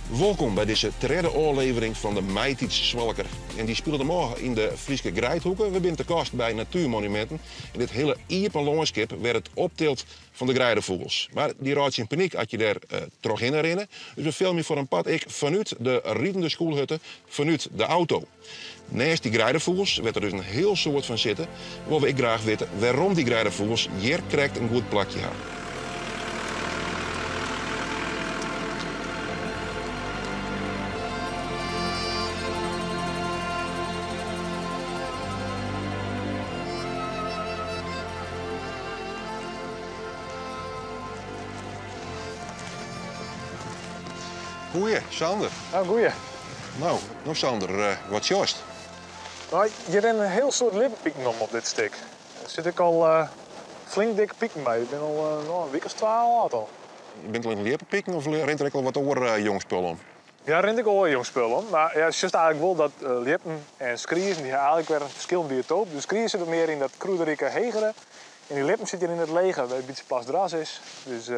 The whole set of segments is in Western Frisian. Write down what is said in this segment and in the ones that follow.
Wolkom by dizze tredde ôflevering fan de Maitydsswalker. En dy spilet him ôf yn de Fryske Greidhoeke. We binne te gast by Natuurmonumenten. En dit hiele iepen lânskip wêr't it optilt fan de greidefûgels. Mar dy reitsje yn panyk as je dêr trochhinne rinne. Dus we filmje foar in part ek fanút de ridende skûlhutte, fanút de auto. Neist dy greidefûgels, wêr't der dus in hiel soad fan sitte, wolle we ek graach witte wêrom dy greidefûgels hjir krekt in goed plakje ha. Goeie, Sander. Nou, goeie. No, no Sander, wat sjochst? No, hjir rinne in hiel soad ljippepiken om op dit stik. Der sit ek al flink dikke piken by. Ik bin al no, in wike as twa âld al. Binne it allinnich ljippepiken of rint der ek al wat oar jong spul om? Ja, rint ek oar jong spul om. Mar ja, sjochst eigentlik wol dat ljippen en skriezen, dy ha eigentlik wer in ferskillend biotoop. De skries sit wat mear yn dat krûderike hegere en dy ljippen sit hjir yn it lege, wêr't in bytsje plasdras is. Dus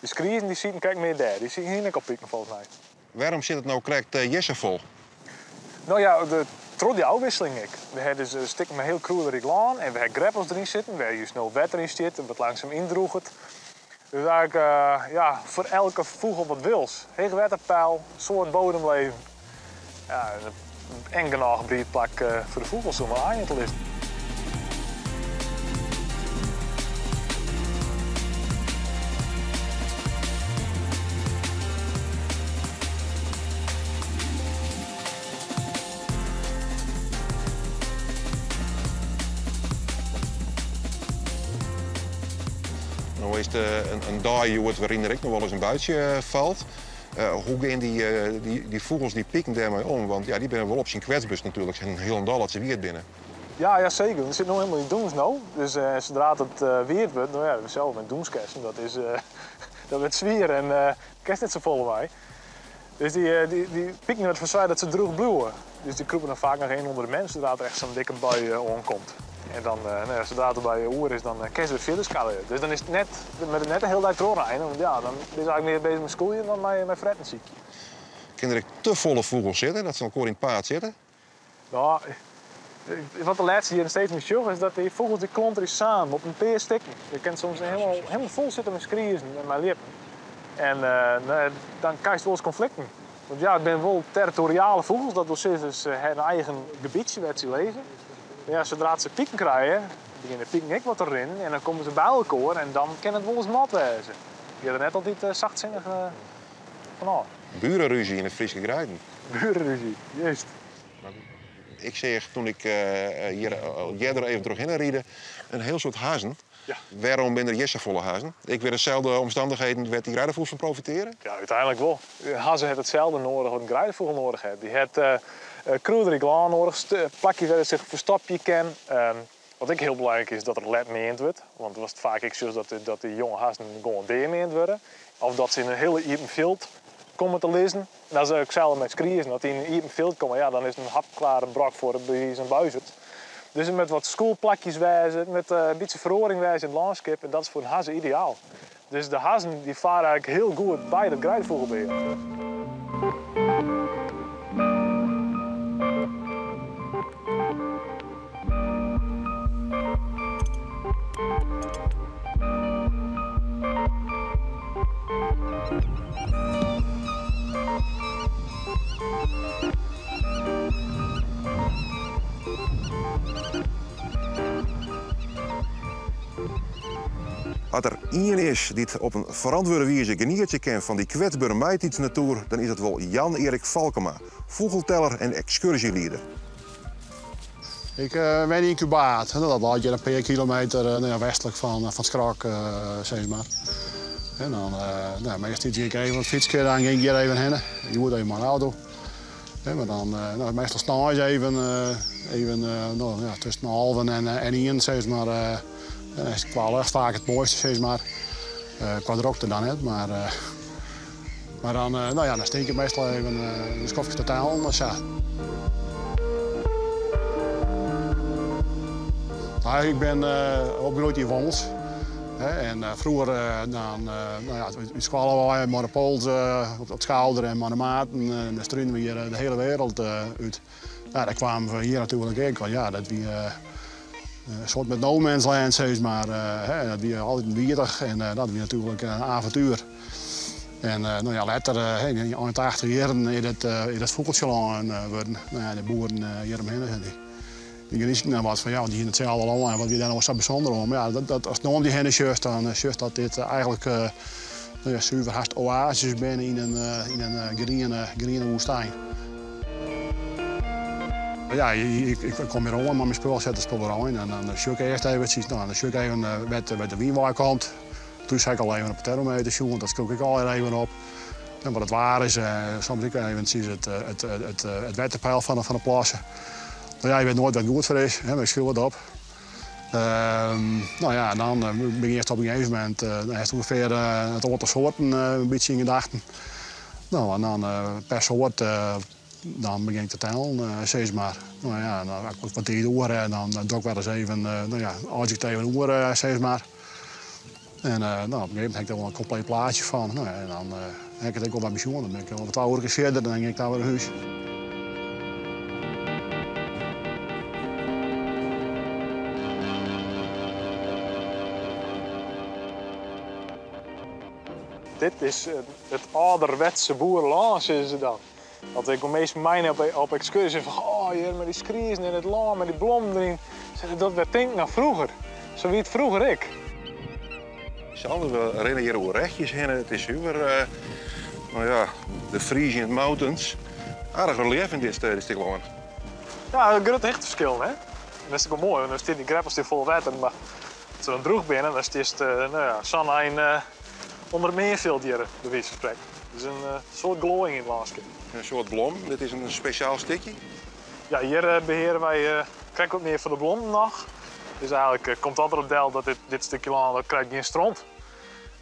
de skriezen dy sieten krekt mear dêr. Dy hiene ek al piken folgens my. Wêrom sit it no krekt hjir sa fol? No ja, troch dy ôfwisseling ek. We ha dus stikken mei hiel krûderyk lân en we ha greppels deryn sitten, wêr just no wetter yn stiet en wat langsum yndrûget. Dus eigentlik, ja, foar elke fûgel wat wils. Heech wetterpeil, soad bodemleven. Ja, en genôch briedplak foar de fûgels om aaien te lizzen. No is it in dei hjoed wêryn der ek noch wolris in buitsje falt. Hoe gean dy fûgels, dy piken dêrmei om? Want ja, dy binne wol op syn kwetsberst natuerlik, hielendal as se wiet binne. Ja, ja seker. We sitte no hielendal yn dûns no. Dus sadra't it wiet wurdt, no ja, sels mei dûnskersen, dat is dat wurdt swier en kinst net safolle mei. Dus dy dy piken wurdt foar soarge dat se drûch bliuwe. Dus dy krûpe dan faak noch even ûnder de mem sadra't der echt sa'n dikke bui oankomt. En dan, no ja, sadra't de bui oer is, dan kinne se wer fierder skarrelje. Dus dan is it net, moat it net de hiele dei trochreine, want ja, dan binne se eigentlik mear beuzich mei skûljen dan mei fretten sykjen. Kinne der ek te folle fûgels sitte, dat se elkoar yn it paad sitte? No, wat de lêste jierren steeds mear sjoch is dat dy fûgels dy klonterje samen op in pear stikken. Je kinne soms hielendal fol sitte mei skriezen en mei ljippen. En dan krijst wolris konflikten. Want ja, it binne wol territoriale fûgels, dat wol sizze se ha in eigen gebietsje wêr't se lizze. Mar ja, sadra't se piken krije, begjinne de piken ek wat te rinnen en dan komme se by elkoar en dan kin it wolris mat wêze. Je der net altyd sachtsinnich fanôf. Burenruzie yn de Fryske greiden. Burenruzie, juist. Ik seach toen ik hjir earder even trochhinne ride in hiel soad hazzen. Ja. Wêrom binne der hjir safolle hazzen? Ek wer deselde omstannichheden wêr't dy greidefûgels fan profiteare? Ja, úteinlik wol. Hazze hat itselde noadich wat in greidefûgel noadich hat. Dy hat krûderyk lân noadich, plakjes wêr't it sich ferstopje kin. Wat ek hiel belangryk is, dat der let meand wurdt. Want watst faak ek sjochst, dat dy jonge hazzen gewoan deameand wurde. Of dat se yn in hiele iepen fjild komme te lizzen. Dat is ek itselde mei skriezen. As dy yn in iepen fjild komme, ja, dan is it in hapklare brok foar by wize in buizerd. Dus it moat wat skûlplakjes wêze, it moat in bytsje feroaring wêze yn it lânskip en dat is foar in hazze ideaal. Dus de hazzen dy fare eigentlik hiel goed by dat greidefûgelbehear. As der ien is dy't op in ferantwurde wize genietsje kin fan dy kwetsbere maitiidsnatoer, dan is it wol Jan Erik Valkema, fûgelteller en ekskurzjelieder. Ik wenje yn Kûbaard. Dat leit hjir in pear kilometer westlik fan Skrok, sis mar. En dan, no, meastentiids gean ik even op it fytske, dan gean ik hjir even hinne. Hjoed even mei de auto. Maar dan, no, meastal sneins even, even no, ja, tusken alven en ien, sis mar. Dan is it kwa lucht faak it moaiste, sis mar. Kwa drokte dan net, mar, mar dan, no ja, dan stean ik meastal even in skoftke te tellen of sa. Nou, ik bin opgroeid yn Wommels. En froeger dan, no ja, út skoalle wei mei de pols op it skouder en mei de maten, dan strunen we hjir de hiele wereld út. Ja, dêr kwamen we hjir natuerlik ek, want ja, dat wie in soart met no man's land, sis mar. Dat wie altyd wiedich en dat wie natuerlik in aventuer. En no ja, letter, yn de ein tachtich jierren, is dit is fûgeltsjelân wurden. No ja, de boeren hjir omhinne, dy genieten dan wat fan, ja, want dy hiene itselde lân en wat wie dêr no sa bysûnder oan? Mar ja, dat, ast no om dy hinne sjochst, dan sjochst dat dit eigentlik no ja, suver hast oases binne yn in griene woestyn. Ja, ik kom hjir oan mei myn spul, set it spul wer ein en dan sjoch ik earst eventsjes, no, dan sjoch ik even wêr't de wyn wei komt. Thús ha ik al even op de termometer sjoen, dat skriuw ik ek allegear even op. En wat it waar is, soms ek eventsjes it wetterpeil fan de plasse. No ja, je wit noait wat goed foar is, hè, mar ik skriuw it op. No ja, en dan begjinst op in gegeven momint, dan hast ûngefear it oantal soarten in bytsje yn gedachten. No, en dan per soart dan begjin ik te tellen, sis mar. No ja, en dan as ik wat tiid oer ha, dan doch ik wer ris even, no ja, âldzje ik it even oer, sis mar. En no, op in gegeven momint ha ik der wol in kompleet plaatsje fan. No ja, en dan ha ik it ek wol wat besjoen. Dan bin ik wol 2 oerkes fierder, dan gean ik dan wer nei hûs. Dit is it âlderwetse boerelân, sizze se dan. Want ik kom minsken mei op ekskurzje fan, oh hjir mei dy skriezen en it lân mei dy blommen deryn. Ze dat wer tinken oan froeger. Sa wie it froeger ek. Sander, we rinne hjir oer rechtjes hinne. It is suver, no ja, de Frisian Mountains. Aardich reliëf yn dit stik lân. Ja, in grut hichteferskil, hè? Dat is ek wol moai, want dan stean dy greppels stean fol wetter, mar as se dan drûch binne, dan stiest, no ja, sa'n ein ûnder it meanfjild hjir, by wize fan sprekken. Dus in soad gloaiïng yn it lânskip. In soad blommen, dit is in spesjaal stikje? Ja, hjir beheare wy krekt wat mear fan de blommen noch. Dus eigentlik komt dat derop del dat dit stikje lân dat krijt gjin stront.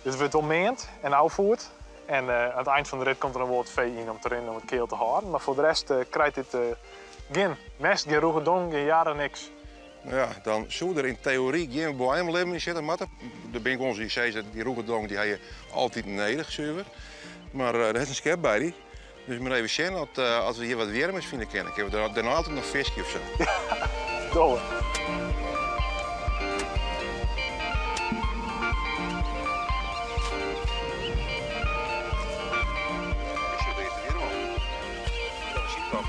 Dus it wurdt wol meand en ôffoerd. En oan it ein fan de rit komt der noch wol wat fee yn om te rinnen om it keal te hâlden. Mar foar de rest krijt dit gjin mest, gjin rûge dong, gjin jarre, niks. No ja, dan soe der yn teory gjin boaiemlibben yn sitte moatte. Der binne guons dy't sizze dy rûge dong dy ha je altyd nedich, suver. Mar der is in skep by dy. Dus we moatte even sjen oft we hjir wat wjirmers fine kinne. Kinne we dêrnei altyd noch fiskje of sa. Dogge we. Ik sjoch de earste wjirm al. Dat is syn kant.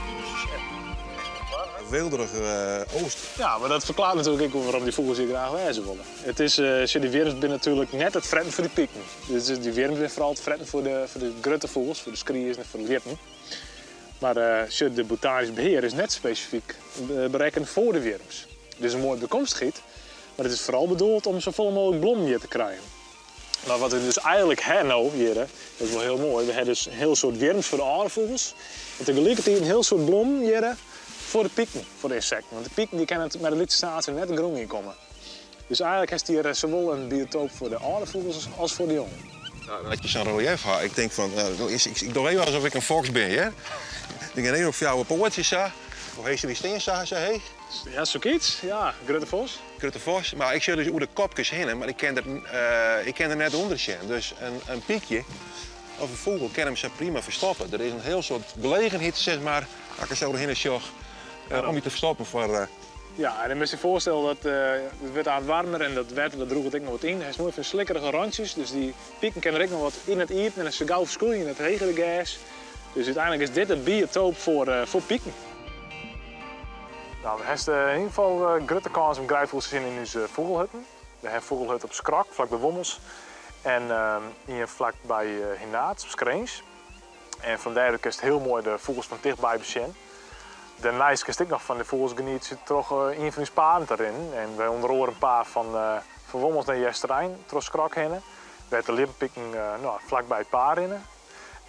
Weelderige oast. Ja, mar dat ferklaart natuerlik ek wol wêrom dy fûgels hjir graach wêze wolle. It is, sjoch, dy wjirms binne natuerlik net it fretten foar dy piken. Dus dy wjirms binne foaral it fretten foar de grutte fûgels, foar de skriezen en foar de ljippen. Mar sjoch, de botanysk behear is net spesifyk berekkene foar de wjirms. It is in moaie bykomstichheid, mar it is foaral bedoeld om safolle mooglik blommen hjir te krijen. Mar wat we dus eigentlik ha no hjir, dat is wol hiel moai, we ha dus in hiel soad wjirms foar de âldefûgels en tegelikertiid in hiel soad blommen hjir foar de piken, foar de ynsekten. Want de piken dy kinne mei de lytse steatsje net de grûn yn komme. Dus eigentlik hast hjir sawol in biotoop foar de âldefûgels as foar de jongen. Ja, as je sa'n reliëf ha, ik tink fan, ik doch even asof ik in foks bin, hear. Ik gean even op fjouwer poatsjes sa. Hoe heech sil dy stean sa, sa heech? Ja, sokyts, ja, grutte fos. Grutte fos, mar ik sjoch dus oer de kopkes hinne, mar ik kin der net ûnder sjen. Dus in pykje of in fûgel kin him sa prima ferstoppe. Der is in hiel soad gelegenheid, sis mar, as ik der sa oerhinne sjoch, om je te ferstoppen foar. Ja, en dan moatst je foarstelle dat it wurdt aanst waarmer en dat wetter dat drûget ek noch wat yn. Hast moai fan slikkerige rantsjes, dus dy piken kinne der ek noch wat yn it iepen en as se gau ferskûlje yn it hegere gers. Dus úteinlik is dit it biotoop foar piken. Nou, we hast yn ieder gefal grutte kâns om greidfûgels te sjen yn ús fûgelhutten. We ha in fûgelhut op Skrok, flak by Wommels, en ien flak by Hinnaard, op Skrins. En fan dêr út kinst hiel moai de fûgels fan tichtby besjen. Dêrneist kinst ek noch fan de fûgels genietsje troch ien fan ús paden te rinnen. En wy ûnder oare in paad fan Wommels nei Easterein troch Skrok hinne, wêr't de ljippiken flak by it paad rinne.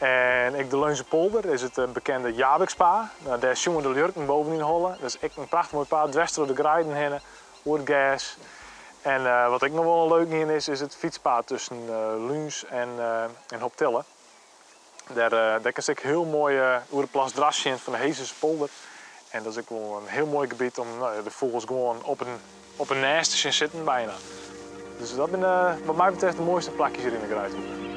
En ek de Leunse Polder is it bekende Jabikspaad. Nou, dêr sjonge de ljurken boven yn de holle. Dat is ek in prachtich moai paad, dwers troch de greiden hinne, oer it gers. En wat ek noch wol in leuk ien is, is it fytspaad tusken Lúns en Hoptille. Dêr kinst ek hiel moai oer de plas Dras sjen fan de Heesense polder. En dat is ek wol in hiel moai gebiet om de fûgels gewoan op in nêst te sjen sitten byna. Dus dat binne wat my betreft de moaiste plakjes hjir yn de Greidhoeke.